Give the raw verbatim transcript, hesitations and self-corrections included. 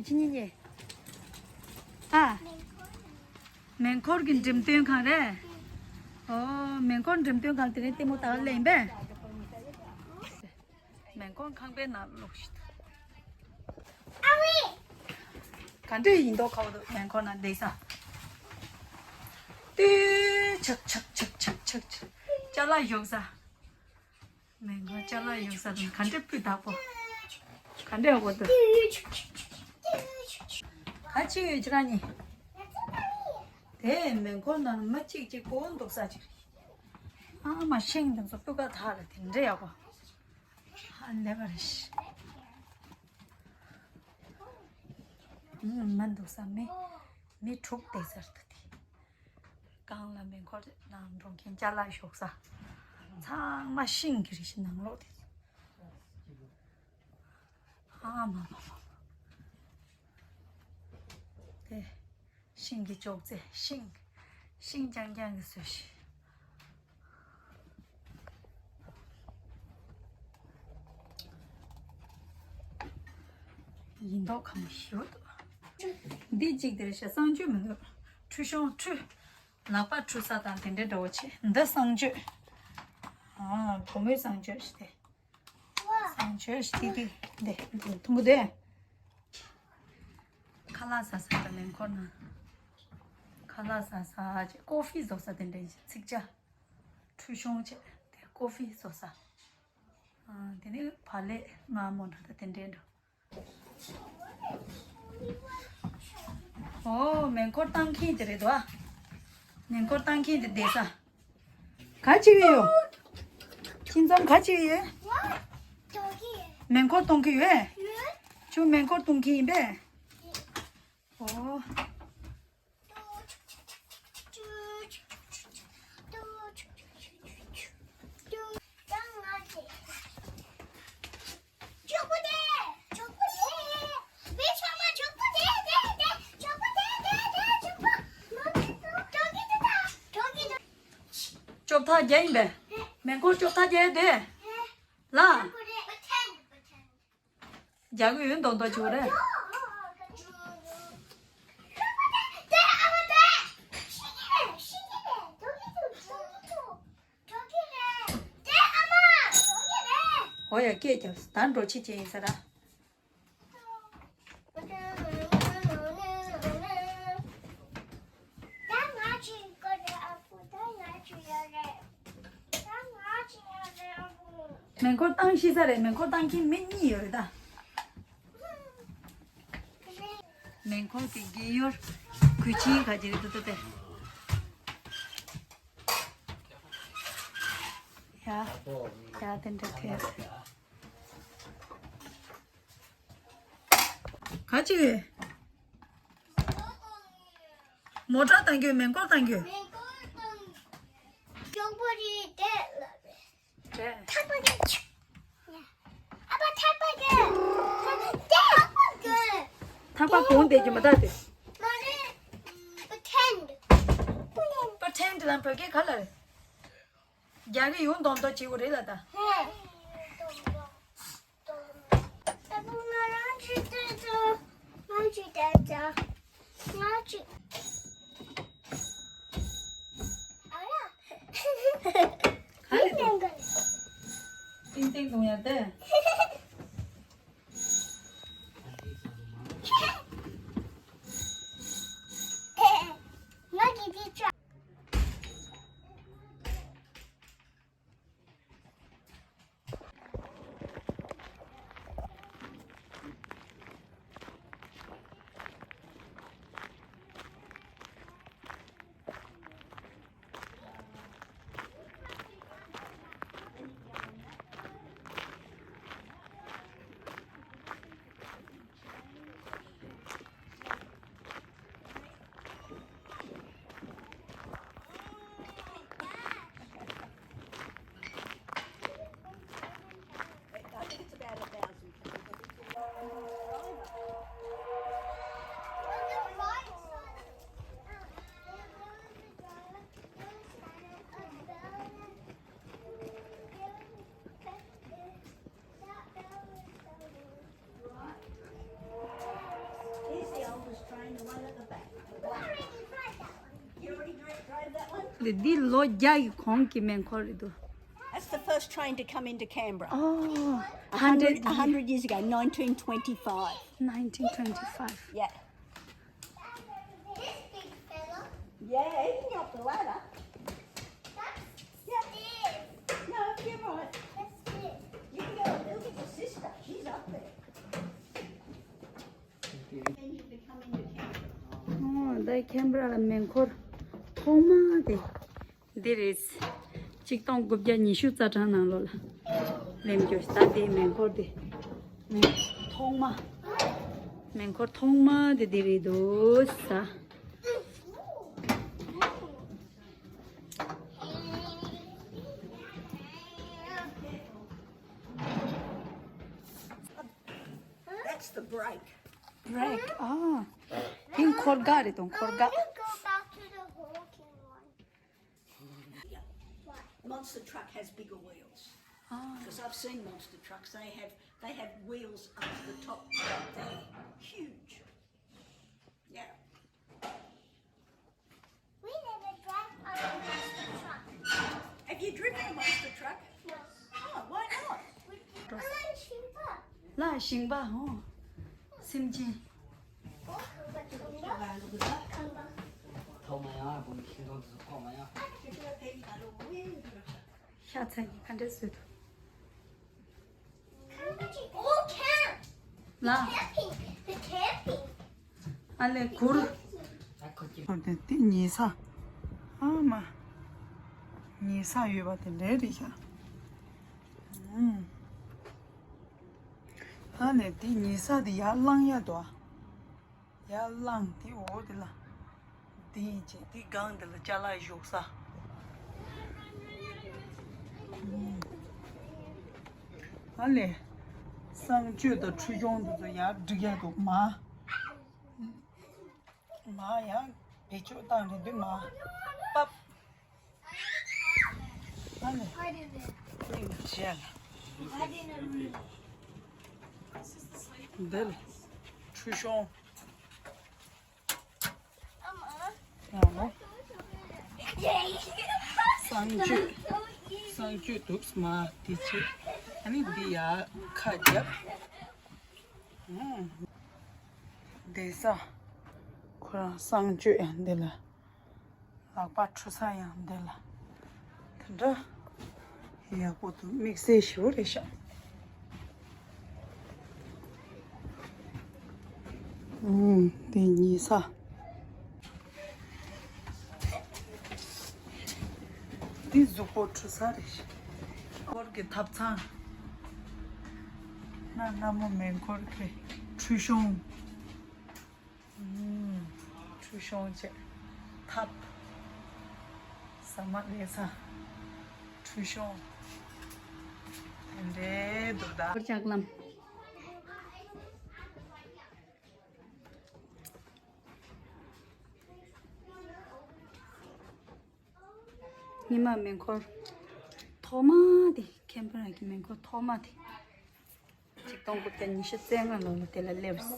ཅི་ཉིན་ཉེ། ཨ། མེ་འཁོར་གྱི་འགྲེམས་སྟོན་ཁང་རེད། ཨོ། མེ་འཁོར་འགྲེམས་སྟོན་ཁང་དེ་རིང་ལྟད་མོ་ལྟ་ག་སླེབས་ཡིན་པས། མེ་འཁོར་ཁང་པའི་ནང་ལོག་ཤིག། ཨ་ཝེ། ག་འདྲས་ཡིན་མདོག་ཁ་བོ་འདུག་མེ་འཁོར་ནང་བསྡད་ས། ཏུའུ་ཆག་ཆག་ཆག་ཆག་ཆག་ཆག་ཅ་ལག་བཞག་ས། མེ་འཁོར་ཅ་ལག་བཞག་ས་དང་ག་འདྲས་སྤུས་དག་པོ། ག་འདྲས་འོ་འདུག་ག་ཅི་ཡོད་ཁྱེད་རང་གཉིས། དེ་མེ་འཁོར་ནང་མི་གཅིག་གཅིག་པོ་འདུག་ས་ཅིག་རེད། ཨ་མ་ཤིང་དེ་ཚོ་སྤུས་ཀ་དག་ལ་དེ་འདྲས་ཡག་པོ། ཧ་ལས་པ་རེད། ཨུམ། མི་འདུག་ས། མི་མི་དྲུག་བསྡད་ས་རེད་དེ། སྒང་ལ་མེ་འཁོར་ནང་འགྲོ་མཁན་ཅ་ལག་བཞག་ས། ཚང་མ་ཤིང་གི་རེད་ཤག་ནང་ལོགས་དེ་ཚོ། ཨ་མ་མ་མ། དེ་ཤིང་གི་ཅོག་ཙེ། ཤིང་། ཤིང་རྐྱང་རྐྱང་གིས་བཟོས་ཤིག་ཡིན་མདོག་ཁ་མོ་ཞེ་པོ་འདུག་འདི་གཅིག་དེ་རེད་ཤག་གསང་སྤྱོད་མི་འདུག་ཁྲུས་གཞོང་ཁྲུས། ལག་པ་ཁྲུས་ས་དང་དེ་འདྲའི་འདྲ་བོ་བྱེད། འདི་གསང་སྤྱོད། ཨ། བུ་མོའི་གསང་སྤྱོད་ཞིག་སྟེ། གསང་སྤྱོད་ཞིག་སྟེ། དེ་འདི་འཐུང་གི་འདུག་ཁ་ལག་ཟ་ས་དང་མེ་འཁོར་ནང་། ཁ་ལག་ཟ་ས་བྱས། ཀོ་ཧྥི་བཟོ་ས་དེ་འདྲ་ཡིན། ཚིག་ཇ། ཁྲུས་གཞོང་བྱས། དེ་ཀོ་ཧྥི་བཟོ་ས། ཨ། དེ་ནས་བག་ལེབ་མངར་མོ་འདྲ་དང་དེ་འདྲའི་འདྲ། ཨོ། མེ་འཁོར་བཏང་མཁན་དེ་རེད་དོ། ཨ། མེ་འཁོར་བཏང་མཁན་དེ་བསྡད་ས། ག་ཅིག་ཡོད། ཁྱིམ་ཚང་ག་ཅིག་ཡོད། མེ་འཁོར་གཏོང་གི་ཡོད། ཁྱོད་མེ་འཁོར་གཏོང་མཁན་ཡིན་པས། ཨོ། ཅོབ་ཐག་རྒྱག་ཡིན་པས། མེ་འཁོར་ཅོབ་ཐག་རྒྱག་ཡ་དེ། ལ། རྒྱག་གི་ཡོད་མདོག་མདོག་བྱེད་རེད། འོ་ཡ། སྐད་རྒྱབ། ད་འགྲོ་ཆེད་ཅན་ཡིན་ས་ར། མེ་འཁོར་བཏང་ཤེས་ས་རེད། མེ་འཁོར་བཏང་མཁན་མི་གཉིས་ཡོད་རེད་ད། མེ་འཁོར་གྱི་རྒན་ཡོལ་གོས་ཆེན་ག་ཅིག་རེད་འདུག་སྟེ། ཡ། ཡ། དེ་འདྲ་ཐོན། ག་ཅིག་ཡོད། མོ་ཊ་བཏང་རྒྱུ། མེ་འཁོར་བཏང་རྒྱུ། མགྱོགས་པོ་རེད་དེ་ལབ་རེད། ཐག་པ་གི། ཨ་ཕ། ཐག་པ་གི། ཐག་པ་གི། ཐག་པ་གོང་དེ་གི་མ་ཐག་དེ། མ་རེད། པ་ཐེན། པ་ཐེན་དེ་ལ་བོད་སྐད་ག་ལ་རེད། རྒྱག་གི་ཡོད་མདོག་མདོག་བྱེད་དགོས་རེད་ལ་ད། ག་རེ་འདུག་ཏིང་ཏིང་གཏོང་ཡ་དེ། འདི་འདི་ལོ་བརྒྱ་ཡི་གོང་གི་མེ་འཁོར་རེད་འདུག That's the first train to come into Canberra. Oh, a hundred, a hundred years ago, nineteen twenty-five. Nineteen twenty-five. Yeah. This big fella. Yeah, he can go up the ladder. That's Yeah. Stairs. No, you're right. That's stairs. You can go and look at your sister. She's up there. ཨོ། ད་ཁེན་བྷ་ར་ལ་མེ་འཁོར་ཐོག་མ་དེ་འདི་རེད། ཆིག་སྟོང་དགུ་བརྒྱ་ཉི་ཤུ་རྩ་གྲངས་ནང་ལོགས་ལ་ལེན་རྒྱུ་ད་དེ་མེ་འཁོར་དེ་མེ་ཐོག་མ། མེ་འཁོར་ཐོག་མ་དེ་འདི་རེད་འདུག་ས། That's the brake. Brake. ཨ། དེ་འཁོར་སྒ་རེད་དོ། འཁོར་སྒ། I wanna go back to the honking one. Monster truck has bigger wheels. ཨ། Because I've seen monster trucks. They have, they have wheels up to the top. They're huge. Yeah. We never drive a monster truck. Have you driven a monster truck? No. Oh, why not? We did. ལ་ཞིང་པ། ལ་ཞིང་པ་ཧོ། སེམས་ཅན། ཐོག་མ་ཡང་བུ་ཤིང་སྡོང་དེ་ཚོ་ཐོག་མ་ཡང་། ཤ་ཚ་ཡིན་ག་འདྲས་བཟོས་འདུག་ལ། ཨ་ལས་གུར། དེ་དེ་ཉལ་ས། ཨ་མ། ཉལ་ས་ཡོད་པ་དེ་འདྲས་རེད་ཤག་ཨ་ལས་དེ་ཉལ་ས་དེ་ཡར་བླངས་ཡ་འདུག་ཡར་བླངས་དེ་འོག་དེ་ལ། དེ་ཡིན་ཅེ་དེ་སྒང་དེ་ལ་ཅ་ལག་བཞུགས་ས། ཨ་ལས། གསང་སྤྱོད་དང་ཁྲུས་གཞོང་དེ་ཚོ་ཡར་སྒྲིག་ཡ་འདུག་མ། མ་ཡང་བེད་སྤྱོད་བཏང་རེད་འདུག་མ། པབ། ཨ་ནི། བྱས་ལ། འདི་ལ། ཁྲུས་གཞོང་། ཡང་ལོ། གསང་སྤྱོད། གསང་སྤྱོད་འདུག་མ་དེ་བྱས། ཨ་ནི་འདི་ཡར་ཁ་རྒྱབ། ཨང་། བསྡད་ས། ཁོ་རང་གསང་སྤྱོད་ཡང་འདི་ལ། ལག་པ་འཁྲུ་ས་ཡང་འདི་ལ། དེ་འདྲ། ཡག་པོ་འདུག་དམིགས་བསལ་ཞེ་པོ་རེད་ཤག་ཨང་། འདི་ཉལ་ས། འདི་གཟུགས་པོ་འཁྲུ་ས་རེད་ཤག་འཁོར་གྱི་ཐབ་ཚང་། ན་ན་མོ་མེ་འཁོར་གྱི་ཁྲུས་གཞོང་། ཨུམ། ཁྲུས་གཞོང་བྱས། ཐབ། ཟ་མ་ལས་ས། ཁྲུས་གཞོང་། དེ་འདྲའི་འདུག་ད། འཁོར་ལྕགས་ལམ། ཉི་མ་མེ་འཁོར་ཐོག་མ་དེ། ཁེན་བྷ་ར་གི་མེ་འཁོར་ཐོག་མ་དེ། ཆིག་སྟོང་དགུ་བརྒྱ་ཉི་ཤུ་རྩ་ལྔ་ལོ་ལ་དེ་ལ་སླེབས།